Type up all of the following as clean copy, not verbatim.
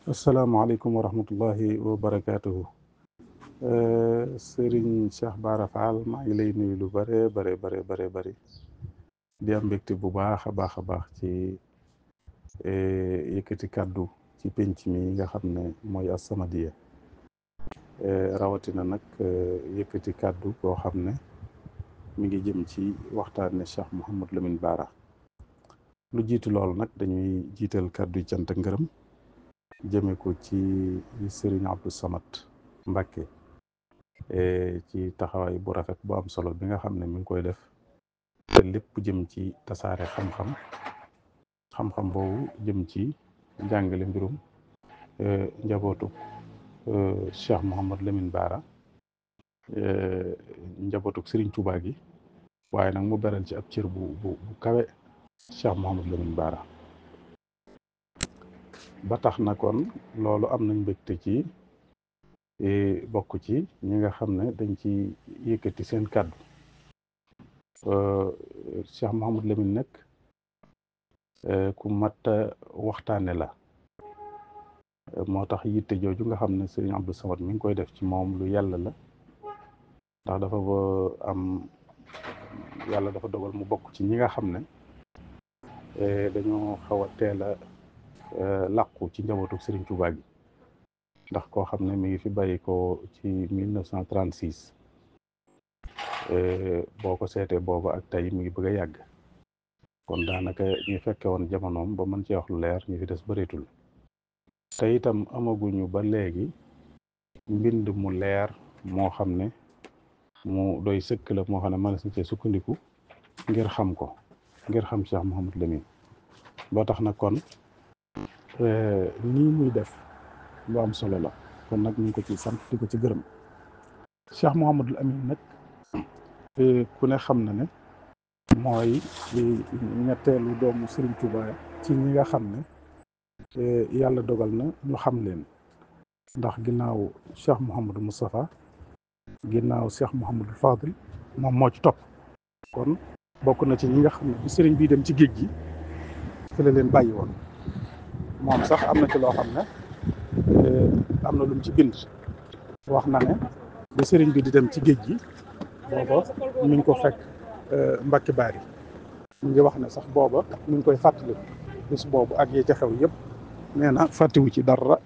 asalaamaaleykum wa rahmatullahi wa barakaatuhu. Sëriñ Cheikh Bara Fall maa ngi lay nuyu lu bare di am mbégte bu baax a baax ci yëkkati kàddu ci penc mi nga xam ne mooy As-Samadiyya, rawatina nag yëkkati kàddu boo xam ne mi ngi jëm ci waxtaane Cheikh Mouhamadou Lamine Bara. lu jiitu loolu nag dañuy jiital kàddu yi cant ak ngërëm jëme ko ci Sëriñ Abdou Samad Mbacké ci taxawaay bu rafet bu am solo bi nga xam ne mi ngi koy def te lépp jëm ci tasaare xam-xam boobu jëm ci njàngale mbirum njabootu Cheikh Mouhamadou Lamine Bara, njabootuk Serigne Touba gi, waaye nag mu beral ci ab cër bu kawe Cheikh Mouhamadou Lamine Bara. ba tax na kon loolu am nañ mbégte ci bokk ci ñi nga xam ne dañ ci yëkkati seen kàddu. Cheikh Mouhamadou Lamine nag ku mat waxtaane la, moo tax yitte jooju nga xam ne Serigne Abdou Samad mi ngi koy def ci moom lu yàlla la, ndax dafa yàlla dafa dogal mu bokk ci ñi nga xam ne dañoo xaw a teel a làqu ci njabootu Serigne Touba gi, ndax koo xam ne mi ngi fi bàyyi ko ci 1936, boo ko seetee booba ak tey mi ngi bëgg a yàgg. kon daanaka ñu fekke woon jamonoom ba mën ci wax lu leer ñu fi des bëreetul. te itam amaguñu ba léegi mbind mu leer moo xam ne mu doy sëkk la, moo xam ne mën na cee sukkandiku ngir xam ko, ngir xam Cheikh Mouhamadou Lamine. ba tax na kon nii muy def lu am solo la, kon nag ñu ngi ko ci sant di ko ci gërëm. Cheikh Mouhamadou Lamine nag ku ne xam na ne mooy ñetteelu doomu Serigne Touba ci ñi nga xam ne yàlla dogal na ñu xam leen, ndax ginnaaw Cheikh Mouhamadou Moustapha, ginnaaw Cheikh Mouhamadou Fadil, moom moo ci topp. kon bokk na ci ñi nga xam ne bi Serigne bii dem ci géej gi fi la leen bàyyi woon. moom sax am na ci loo xam ne am na lu mu ci bind, wax na ne bi Serigne bi di dem ci géej gi booba mi ngi ko fekk Mbacke Bari. mi ngi wax ne sax booba mi ngi koy fàttali bis boobu ak yi ca xew yëpp, nee na fàttiwu ci dara.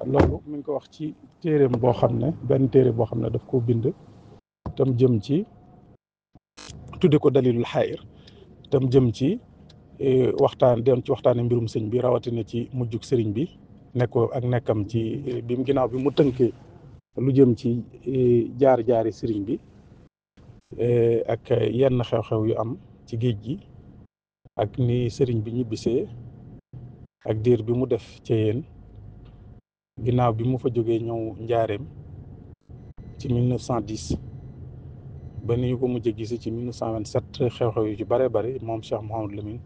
loolu mi ngi ko wax ci téeréem boo xam ne benn téere boo xam ne daf koo bind tam jëm ci tudde ko dalilul xaayir, tam jëm ci waxtaane mbirum sëñ bi, rawatina ci mujjug sëriñ bi nekkoo ak nekkam ci bi mu ginnaaw bi mu tënkee lu jëm ci jaar-jaari sëriñ bi ak yenn xew-xew yu am ci géej gi ak ni sëriñ bi ñibbisee ak diir bi mu def ca yéen ginnaaw bi mu fa jógee ñëw njaareem ci 1910 ba ni ñu ko mujj gisi ci 1927. xew-xew yu ci bare moom Cheikh Mouhamadou Lamine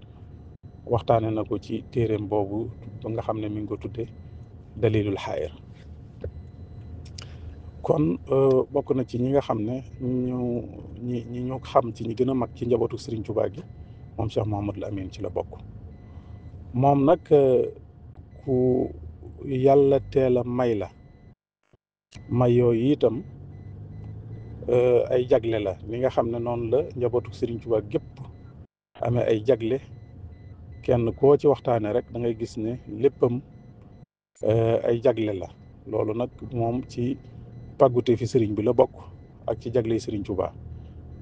waxtaane na ko ci téeréem boobu ba nga xam ne mi ngi ko tudde dalilul xaayir. kon bokk na ci ñi nga xam ne ñu xam ci ñi gën a mag ci njabootu Serigne Touba gi, moom Cheikh Mouhamadou Lamine ci la bokk. moom nag ku yàlla teel a may la, may yooyu itam ay jagle la, li nga xam ne noonu la njabootu Serigne Touba gépp amee ay jagle. kenn koo ci waxtaane rek da ngay gis ne léppam ay jagle la. loolu nag moom ci pàggute fi sëriñ bi la bokk ak ci jagle Serigne Touba.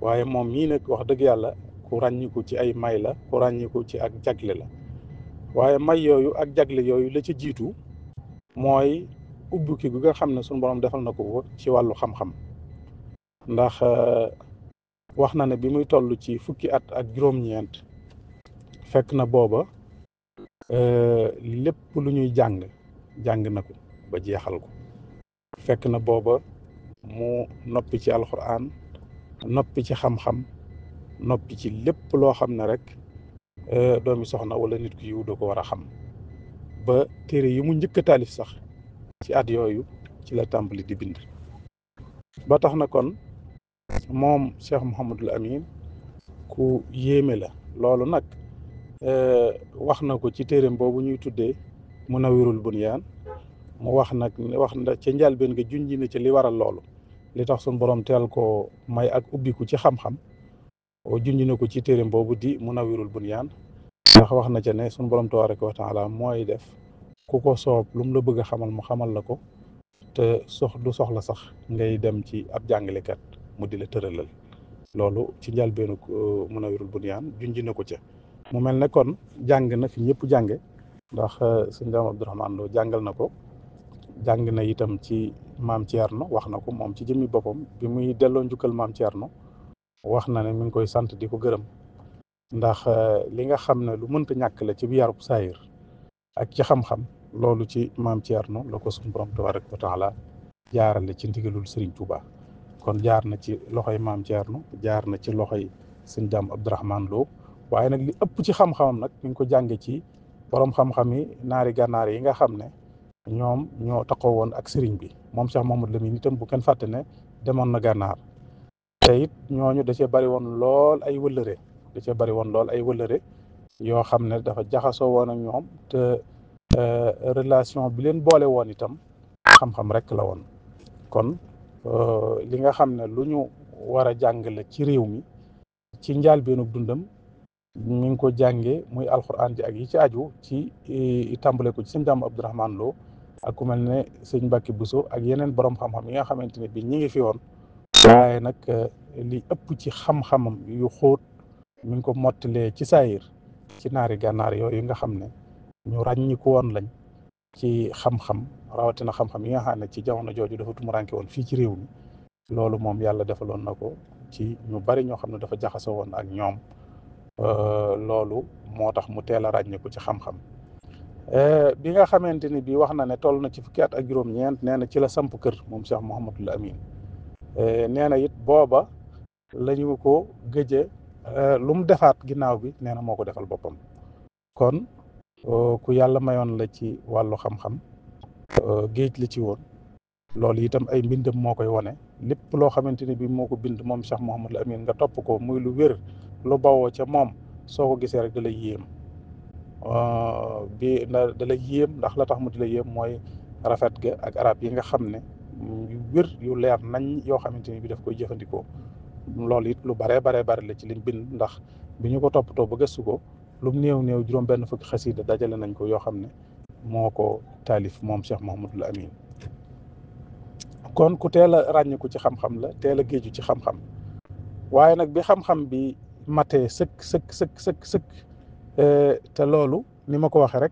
waaye moom mii nag wax dëgg yàlla ku ràññiku ci ay may la, ku ràññiku ci ak jagle la. waaye may yooyu ak jagle yooyu la ci jiitu mooy ubbuki gu nga xam ne suñu borom defal na ko ci wàllu xam-xam. ndax wax na ne bi muy toll ci fukki at ak juróom-ñeent fekk na booba lépp lu ñuy jàng na ko ba jeexal ko. fekk na booba mu noppi ci alxuraan, noppi ci xam-xam, noppi ci lépp loo xam ne rek doomi soxna wala nit ku yiw da ko war a xam. ba téere yi mu njëkk a taalif sax ci at yooyu ci la tàmbali di bind. ba tax na kon moom Cheikh Mouhamadou Amine ku yéeme la. loolu nag wax na ko ci téereem boobu ñuy tuddee Munawwirul Bunyaan, mu wax nag wax na ca njëlbéen nga junj na ci li waral loolu li tax suñu borom teel ko may ak ubbiku ci xam-xam junj na ko ci téeréem boobu di Munawwirul Bunyaan ndax wax na ca ne suñu borom tabaaraka wa taala mooy def ku ko soob lu mu la bëgg a xamal mu xamal la ko te du soxla sax ngay dem ci ab jàngalekat mu di la tëralal loolu ci njëlbéenu Munawwirul Bunyaan junj na ko ca mu mel ne kon jàng na fi ñëpp jànge ndax sëñ Daam Abdourahmane Lo jàngal na ko jàng na itam ci maam Thierno wax na ko moom ci jëmmi boppam bi muy delloo njukkal maam Thierno wax na ne mi ngi koy sant di ko gërëm ndax li nga xam ne lu mënta ñàkk la ci yarub saayir ak ci xam-xam loolu ci maam Thierno la ko suñu borom tabaraka wa taala jaarale ci ndigalul Serigne Touba kon jaar na ci loxoy maam Thierno jaar na ci loxoy sëñ Daam Abdourahmane Lo waaye nag li ëpp ci xam-xamam nag mi ngi ko jànge ci borom xam-xam yi naari gànnaar yi nga xam ne ñoom ñoo taxaw woon ak sëriñ bi moom Cheikh Mouhamadou Lamine itam bu kenn fàtte ne demoon na gànnaar te it ñooñu da cee bari woon lool ay wëllëre yoo xam ne dafa jaxasoo woon ak ñoom te relation bi leen boole woon itam xam-xam rek la woon kon li nga xam ne lu ñu war a jàngale ci réew mi ci njàlbéenu dundam mi ngi ko jànge muy alxuraan ji ak yi ci aju ci tàmbale ko ci sëñ Daam Abdourahmane Lo ak ku mel ne sëñ Mbàkke Buso ak yeneen borom xam-xam yi nga xamante ne bi ñi ngi fi woon waaye nag li ëpp ci xam-xamam yu xóot mi ngi ko mottalee ci saayir ci naari gànnaar yooyu nga xam ne ñu ràññiku woon lañ ci xam-xam rawatina xam-xam yi nga xam ne ci jamono jooju dafa tumuranke woon fii ci réew mi loolu moom yàlla defaloon na ko ci ñu bari ñoo xam ne dafa jaxasoo woon ak ñoom loolu moo tax mu teel a ràññiku ci xam-xam bi nga xamante ni bii wax na ne toll na ci fukki at ak juróom-ñeent nee na ci la samp kër moom Cheikh Mouhamadul Amin nee na it booba la ñu ko gëje lu mu defaat ginnaaw bi nee na moo ko defal boppam kon ku yàlla mayoon la ci wàllu xam-xam géej la ci woon loolu itam ay mbindam moo koy wane lépp loo xamante ni bii moo ko bind moom Cheikh Mouhamadul Amin nga topp ko muy lu wér lu bawoo ca moom soo ko gisee rek da lay yéem da lay yéem ndax la tax mu di la yéem mooy rafet ga ak arab yi nga xam ne yu wér yu leer nañ yoo xamante ni bi daf koy jëfandikoo loolu it lu bare la ci lim bind ndax bi ñu ko toppatoo ba gëstu ko lu mu néew juróom benn fukki xasida dajale nañ ko yoo xam ne moo ko taalif moom Cheikh Mouhamadul Amin kon ku teel a ràññiku ci xam-xam la teel a géeju ci xam-xam waaye nag bi xam-xam bi matee sëkk te loolu ni ma ko waxee rek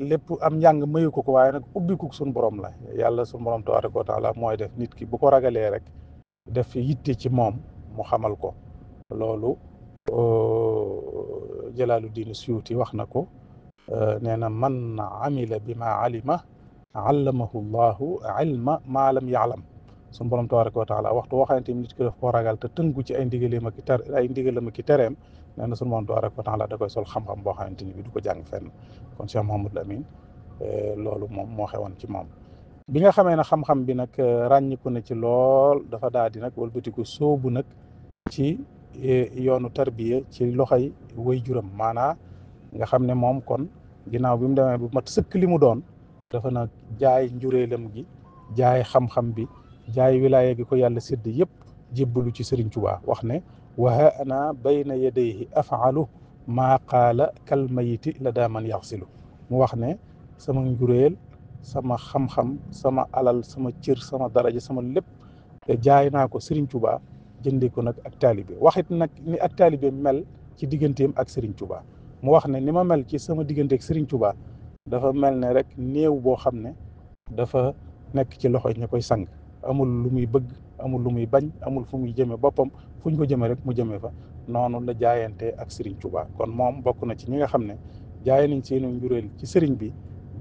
lépp am njàng mayu ko waaye nag ubbiku suñ borom la yàlla suñ borom tabaaraka wa taala mooy def nit ki bu ko ragalee rek def yitte ci moom mu xamal ko loolu Jalaaluddin Suyuti wax na ko nee na man amila bi ma alima allamahu llahu ilma ma lam yaalam suñ borom tabaaraka wa taala waxtu woo xamante ni nit ki daf koo ragal te tënku ci ay ndigalam ak i tereem nee na suñu borom tabaaraka wa taala da koy sol xam-xam boo xamante ni bi du ko jàng fenn kon Cheikh Mouhamadul Amin loolu moom moo xewoon ci moom bi nga xamee ne xam-xam bi nag ràññiku na ci lool dafa daal di nag wëlbatiku sóobu nag ci yoonu tarbiya ci loxoy way juram maanaa nga xam ne moom kon ginnaaw bi mu demee bu mat sëkk li mu doon dafa nag jaay njureelam gi jaay xam-xam bi jaay wilaaya gi ko yàlla sédd yëpp jébbalu ci Sëriñ Tuubaa wax ne wa ana bayna yadayhi afaalu maa qaala kal mayiti la daa man yaxsilu mu wax ne sama njureel sama xam-xam sama alal sama cër sama daraja sama lépp jaay naa ko Sëriñ Tuubaa jëndee ko nag ak taalibe waxit nag ni ak taalibe mel ci digganteem ak Sëriñ Tuubaa mu wax ne ni ma mel ci sama diggante ak Sëriñ Tuubaa dafa mel ne rek néew boo xam ne dafa nekk ci loxo ña koy sang amul lu muy bëgg amul lu muy bañ amul fu muy jëme boppam fu ñu ko jëme rek mu jëme fa noonu la jaayante ak Sëriñ Tuubaa kon moom bokk na ci ñi nga xam ne jaay nañ seenu njureel ci sëriñ bi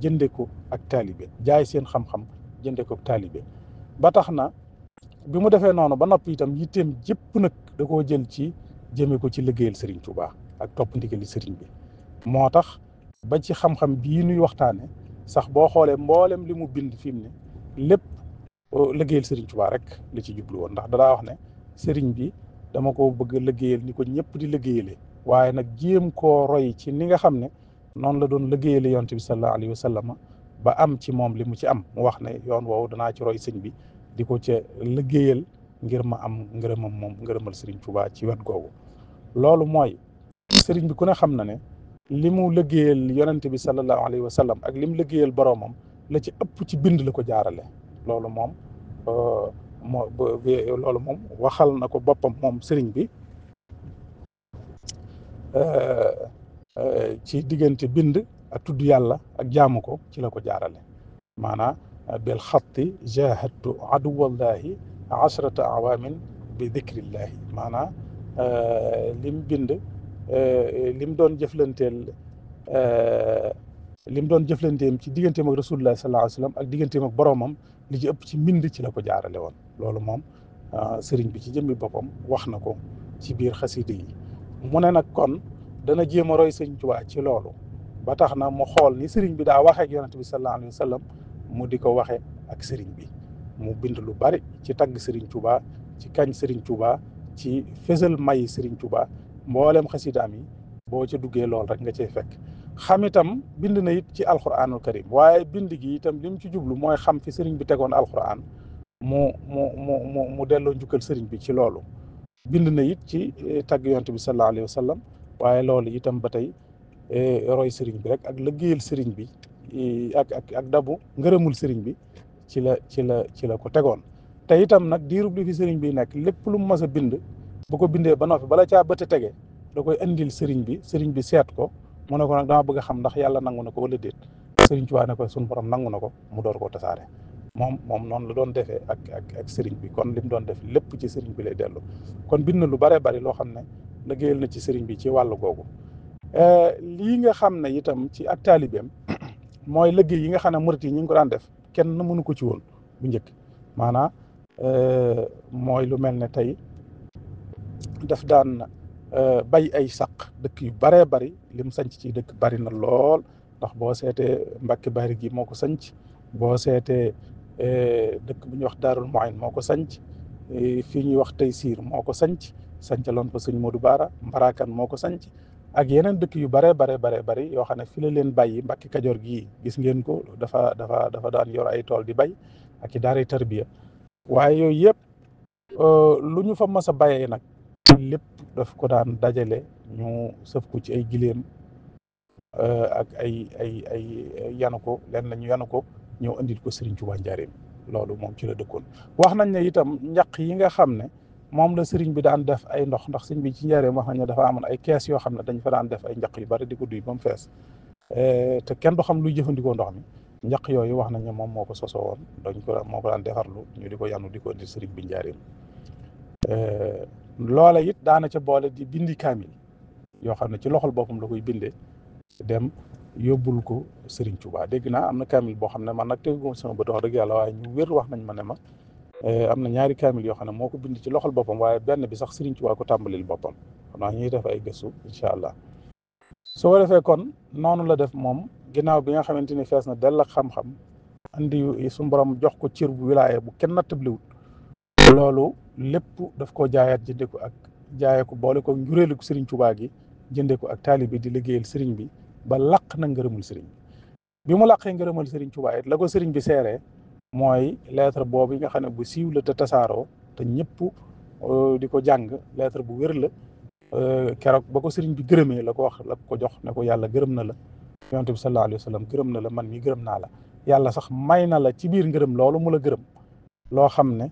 jënde ko ak taalibe jaay seen xam-xam jënde ko ak taalibe ba tax na bi mu defee noonu ba noppi itam yitteem jëpp nag da koo jël ci jëme ko ci liggéeyal Sëriñ Tuubaa ak topp ndigali sëriñ bi moo tax ba ci xam-xam bii nuy waxtaane sax boo xoolee mboolem li mu bind fi mu ne lépp liggéeyal Sëriñ Tuubaa rek li ci jublu woon ndax dadaa wax ne sëriñ bi dama ko bëgg liggéeyal ni ko ñëpp di liggéeyale waaye nag jéem koo roy ci ni nga xam ne noonu la doon liggéeyale yonent bi sallallahu alayhi wa sallam ba am ci moom li mu ci am mu wax ne yoon woowu danaa ci roy sëñ bi di ko ca liggéeyal ngir ma am ngërëmam moom ngërëmal sëriñ Tuubaa ci wet googu. loolu mooy sëriñ bi ku ne xam na ne li mu liggéeyal yonente bi sallallahu alayhi wa sallam ak li mu liggéeyal boroomam la ci ëpp ci bind la ko jaarale. loolu moom loolu moom waxal na ko boppam moom sëriñ bi ci diggante bind ak tudd yàlla ak jaamu ko ci la ko jaarale. maanaam bil xatti jahadtu aduwallahi ashrata awamin bi dikrillahi. maanaam lim bind lim doon jëflanteel ci digganteem ak rasulullah sallallahu alayhi wa sallam ak digganteem ak boroomam li ci ëpp ci mbind ci la ko jaarale woon. loolu moom sëriñ bi ci jëmmi boppam wax na ko ci biir xasida yi. mu ne nag kon dana jéem a roy sëriñ Tuubaa ci loolu ba tax na mu xool ni sëriñ bi daa waxee ak yonente bi sallallahu alayhi wa sallam mu di ko waxe ak sëriñ bi. mu bind lu bari ci tagg sëriñ Tuubaa, ci kañ sëriñ Tuubaa, ci fësal may sëriñ Tuubaa. mboolem xasidaam yi boo ca duggee lool rek nga cay fekk. xam itam bind na it ci alquranul karim, waaye bind gi itam li mu ci jublu mooy xam fi sëriñ bi tegoon alquran mu delloo njukkal sëriñ bi ci loolu. bind na it ci tagg yonent bi sallallahu alayhi wa sallam, waaye loolu itam ba tey roy sëriñ bi rek ak lëggéeyal sëriñ bi ak dabu ngërëmul sëriñ bi ci la ko tegoon. te itam nag diirub li fi sëriñ bi nekk lépp lu mu mas a bind bu ko bindee ba noppi bala caa bëtt tege da koy indil sëriñ bi seet ko mu ne ko nag dama bëgg a xam ndax yàlla nangu na ko wala déet. sëriñ Tuubaa ne ko suñu borom nangu na ko mu door koo tasaare. moom noonu la doon defee ak sëriñ bi. kon li mu doon def lépp ci sëriñ bi lay dellu. kon bind na lu bare bari loo xam ne liggéeyal na ci sëriñ bi ci wàllu googu. lii nga xam ne itam ci ak taalibeem mooy liggéey yi nga xam ne murit yi ñu ngi ko daan def kenn mënu ko ci woon bu njëkk. maanaam mooy lu mel ne tey daf daan bay ay saq dëkk yu baree bari lim sanc ci dëkk bari na lool. ndax boo seetee Mbàkke Bari gi moo ko sanc, boo seetee dëkk bu ñuy wax Daarul Muhyin moo ko sanc, fii ñuy wax Taysiir moo ko sancaloon fa sëñ Modou Baara, Mbarakan moo ko sanc ak yeneen dëkk yu bare bari yoo xam ne fi la leen bàyyi. Mbàkke Kajoor gii gis ngeen ko dafa daan yor ay tool di bay ak i daaray tarbiya. waaye yooyu yëpp lu ñu fa mas a bayee nag lépp daf ko daan dajale ñu sëf ko ci ay gileem ak ay yanu ko leen la ñu yanu ko ñëw andil ko Serigne Touba Njaaréem. loolu moom ci la dëkkoon. wax nañ ne itam njaq yi nga xam ne moom la Serigne bi daan def ay ndox, ndax Serigne bi ci Njaaréem wax nañ ne dafa amoon ay kees yoo xam ne dañ fa daan def ay njaq yu bari di ko duy ba mu fees te kenn du xam luy jëfandikoo ndox mi. njaq yooyu wax nañ ne moom moo ko sosoo woon moo ko daan defarlu ñu di ko yanu di ko andil Serigne bi Njaaréem. loola it daana ca boole di bindi kaamil yoo xam ne ci loxol boppam la koy bindee dem yóbbul ko Serigne Touba. dégg naa am na kaamil boo xam ne man nag tegu sama bët wax dëgg yàlla, waaye ñu wér wax nañ ma ne ma am na ñaari kaamil yoo xam ne moo ko bind ci loxol boppam, waaye benn bi sax Serigne Touba ko tàmbalil boppam. xam naa ñuy def ay gëstu incha allah. su ko defee kon noonu la def moom ginnaaw bi nga xamante ni fees na dell ak xam-xam andi suñu borom jox ko cër bu wilaaye bu kenn nattabliwut. loolu lépp daf koo jaayaat jënde ko ak jaayee ko boole ko njureelu ko Serigne Touba gi jënde ko ak taalibe di liggéeyal Serigne bi ba laq na ngërëmul Serigne bi mu laqee ngërëmul Serigne Touba it la ko Serigne bi seeree mooy lettre boobu nga xam ne bu siiw la te tasaaroo te ñëpp di ko jàng. lettre bu wér la. keroog ba ko Serigne bi gërëmee la ko wax, la ko jox ne ko yàlla gërëm na la, yonent bi sallallahu alayhi wa sallam gërëm na la, man mi gërëm naa la. yàlla sax may na la ci biir ngërëm loolu mu la gërëm loo xam ne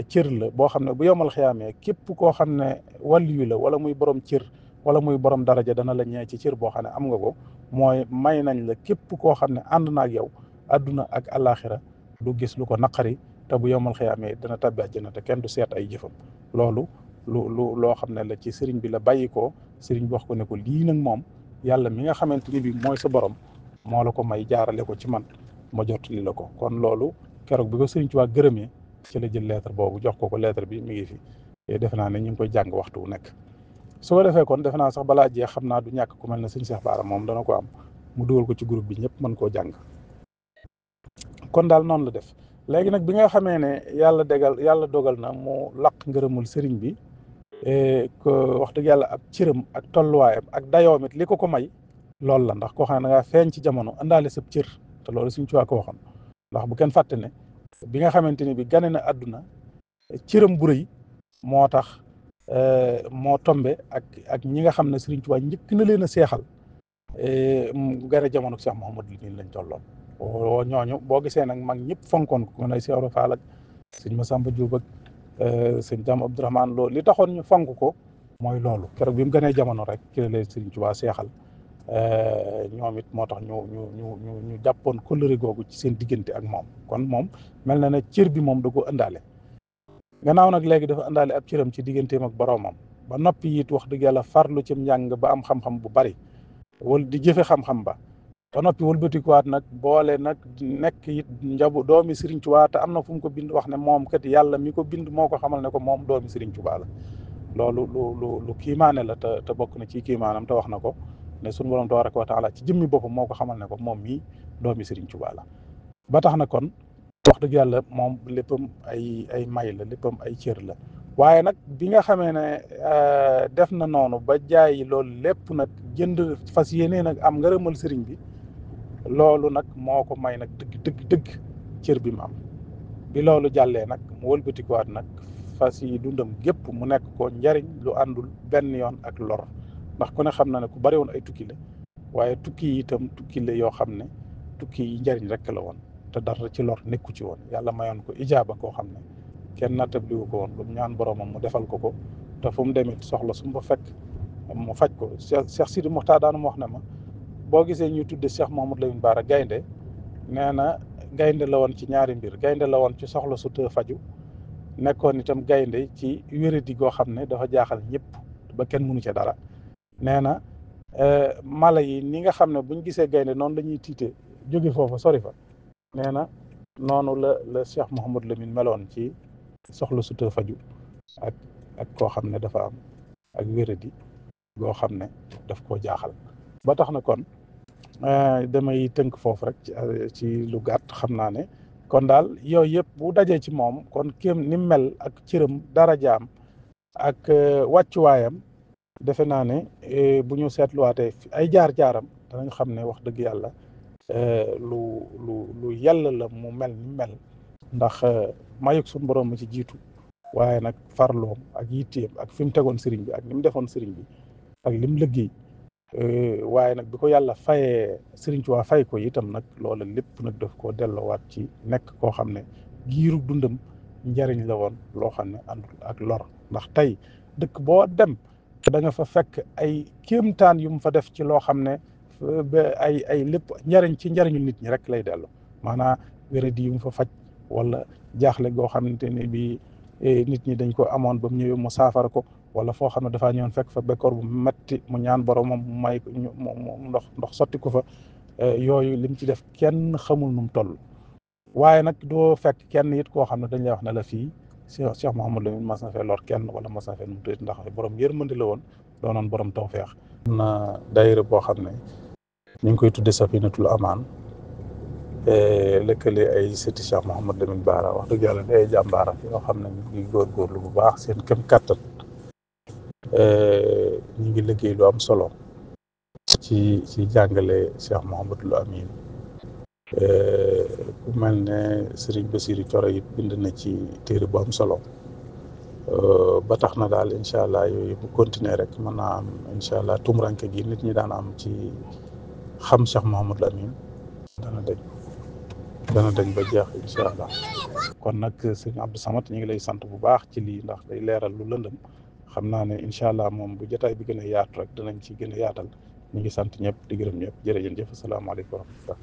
cër la boo xam ne bu yomal xiyaamee képp koo xam ne waliyu la wala muy borom cër wala muy borom daraja dana la ñëwee ci cër boo xam ne am nga ko. mooy may nañ la képp koo xam ne ànd na ak yow adduna ak alaxira du gis lu ko naqari te bu yomal xiyaamee dana tabbi àjjana te kenn du seet ay jëfam. loolu loo xam ne la ci sëriñ bi la bàyyi ko. sëriñ bi wax ko ne ko lii nag moom yàlla mi nga xamante ni bi mooy sa borom moo la ko may jaarale ko ci man ma jot li la ko. kon loolu keroog bi ko sëriñ Tuubaa gërëmee ci la jël lettre boobu jox ko lettre bi mi ngi fi defe naa ne ñu ngi koy jàng waxtu wu nekk. su ko defee kon defe naa sax balaa jeex xam naa du ñàkk ku mel ne sëñ Cheikh Bara moom dana ko am mu dugal ko ci groupe bi ñëpp mën koo jàng. kon daal noonu la def. léegi nag bi nga xamee ne yàlla dogal na mu laq ngërëmul sëriñ bi ko wax dëgg yàlla ab cëram ak tolluwaayam ak dayoom it li ko may loolu la. ndax koo xam ne da ngaa feeñ ci jamono indaale sab cër te loolu Sëriñ Tuubaa ko waxoon ndax bu kenn fàtte ne bi nga xamante ni bi gane na àdduna cëram bu rëy moo tax moo tombe ak ñi nga xam ne Sëriñ Tuubaa njëkk na leen a seexal mu gane jamono Cheikh Mouhamadul Amin lañ tolloon ñooñu boo gisee nag mag ñëpp fonkoon ko nay Cheikh Ibra Fall ak sëñ Massamba Diop ak sëñ Dame Abdourahmane Lo li taxoon ñu fonk ko mooy loolu keroog bi mu gënee jamono rek ci la leen Sëriñ Tuubaa seexal ñoom it moo tax ñu jàppoon kóllëre googu ci seen diggante ak moom kon moom mel na ne cër bi moom da ko ëndaale gannaaw nag léegi dafa ëndaale ab cëram ci digganteem ak boroomam ba noppi it wax dëgg yàlla farlu ci njàng ba am xam-xam bu bari wala di jëfe xam-xam ba noppi wëlbatikuwaat nag boole nag nekk it doomi Sëriñ Tuubaa te am na fu mu ko bind wax ne moom kat yàlla mi ko bind moo ko xamal ne ko moom doomi Sëriñ Tuubaa la loolu lu kiimaane la te bokk na ci kiimaanam te wax na ko ne sunu borom tabaraka wa taala ci jëmmi boppam moo ko xamal ne ko moom mii doomi Sëriñ Tuubaa la ba tax na kon wax dëgg yàlla moom léppam ay may la léppam ay cër la waaye nag bi nga xamee ne def na noonu ba jaay loolu lépp nag jënd fas yéene nag am ngërëmal sëriñ bi loolu nag moo ko may nag dëgg cër bi mu am bi loolu jàllee nag mu wëlbatikuwaat nag fas yi dundam gépp mu nekk ko njariñ lu àndul benn yoon ak lor ndax ku ne xam na ne ku bari woon ay tukki la waaye tukki yi itam tukki la yoo xam ne tukki yi njariñ rek la woon te dara ci lor nekku ci woon yàlla mayoon ko ijaaba koo xam ne kenn nattabliwu ko woon lu mu ñaan boromam mu defal ko te fu mu demit soxla su mu fa fekk mu faj ko Cheikh Sidi Muxtaar daanu mu wax ne ma boo gisee ñuy tudde Cheikh Mouhamadou Lamine Bara gaynde nee na gaynde la woon ci ñaari mbir gaynde la woon ci soxla su të faju nekkoon itam gaynde ci wéradi goo xam ne dafa jaaxal ñëpp ba kenn mënu ca dara nee na mala yi ni nga xam ne buñ gisee gaynde noonu la ñuy tiite jóge foofa sori fa nee na noonu la Cheikh Mouhamadou Lamine meloon ci soxla su të faju ak koo xam ne dafa am ak wéradi goo xam ne daf koo jaaxal ba tax na kon damay tënk foofu rek ci lu gàtt xam naa ne kon daal yooyu yëpp bu dajee ci moom kon kéem ni mel ak cëram darajaam ak wàccuwaayam defe naa ne bu ñu seetluwaatee ay jaar-jaaram danañ xam ne wax dëgg yàlla lu yàlla la mu mel ni mel ndax mayug suñu borom ma ci jiitu waaye nag farloom ak yitteem ak fi mu tegoon sëriñ bi ak ni mu defoon sëriñ bi ak lim liggéey waaye nag bi ko yàlla fayee Sëriñ Tuubaa fay ko itam nag loola lépp nag daf koo delloowaat ci nekk koo xam ne giiru dundam njariñ la woon loo xam ne àndul ak lor ndax tey dëkk boo dem da nga fa fekk ay kéemtaan yu mu fa def ci loo xam ne ay lépp njariñ ci njariñu nit ñi rek lay dellu maanaam wéradi yu mu fa faj wala jaaxle goo xamante ne bi nit ñi dañ ko amoon ba mu ñëwee mu saafara ko wala foo xam ne dafaa ñëwoon fekk fa bekkoor bu metti mu ñaan boromam mu may ndox sotti ko fa yooyu lim ci def kenn xamul nu mu toll waaye nag doo fekk kenn it koo xam ne dañ lay wax ne la fii Cheikh Mouhamadou Lamine mas na fee lor kenn wala mas na fee nu mu tudd ndax borom yërmande la woon doonoon borom tawfeex. am na daayira boo xam ne ñu ngi koy tudde Safinatul Amaan lëkkale ay sëti Cheikh Mouhamadou Lamine Bara wax dëgg yàlla day jàmbaara yoo xam ne ñu ngi góorgóorlu bu baax seen kem kàttan ñu ngi liggéey lu am solo ci jàngale Cheikh Mouhamadul Amin ku mel ne Serigne Bassirou Thioro it bind na ci téere bu am solo ba tax na daal incha allah yooyu bu continuer rek mën naa am incha allah tumuranke gi nit ñi daan am ci xam Cheikh Mouhamadul Amin dana dañ ba jeex incha allah kon nag sëñ Abdou Samad ñu ngi lay sant bu baax ci lii ndax day leeral lu lëndëm xam naa ne incha allah moom bu jotaay bi gën a yaatu rek danañ ci gën a yaatal ñu ngi sant ñëpp di gërëm ñëpp jërëjëf asalaamaaleykum wa rahmatulah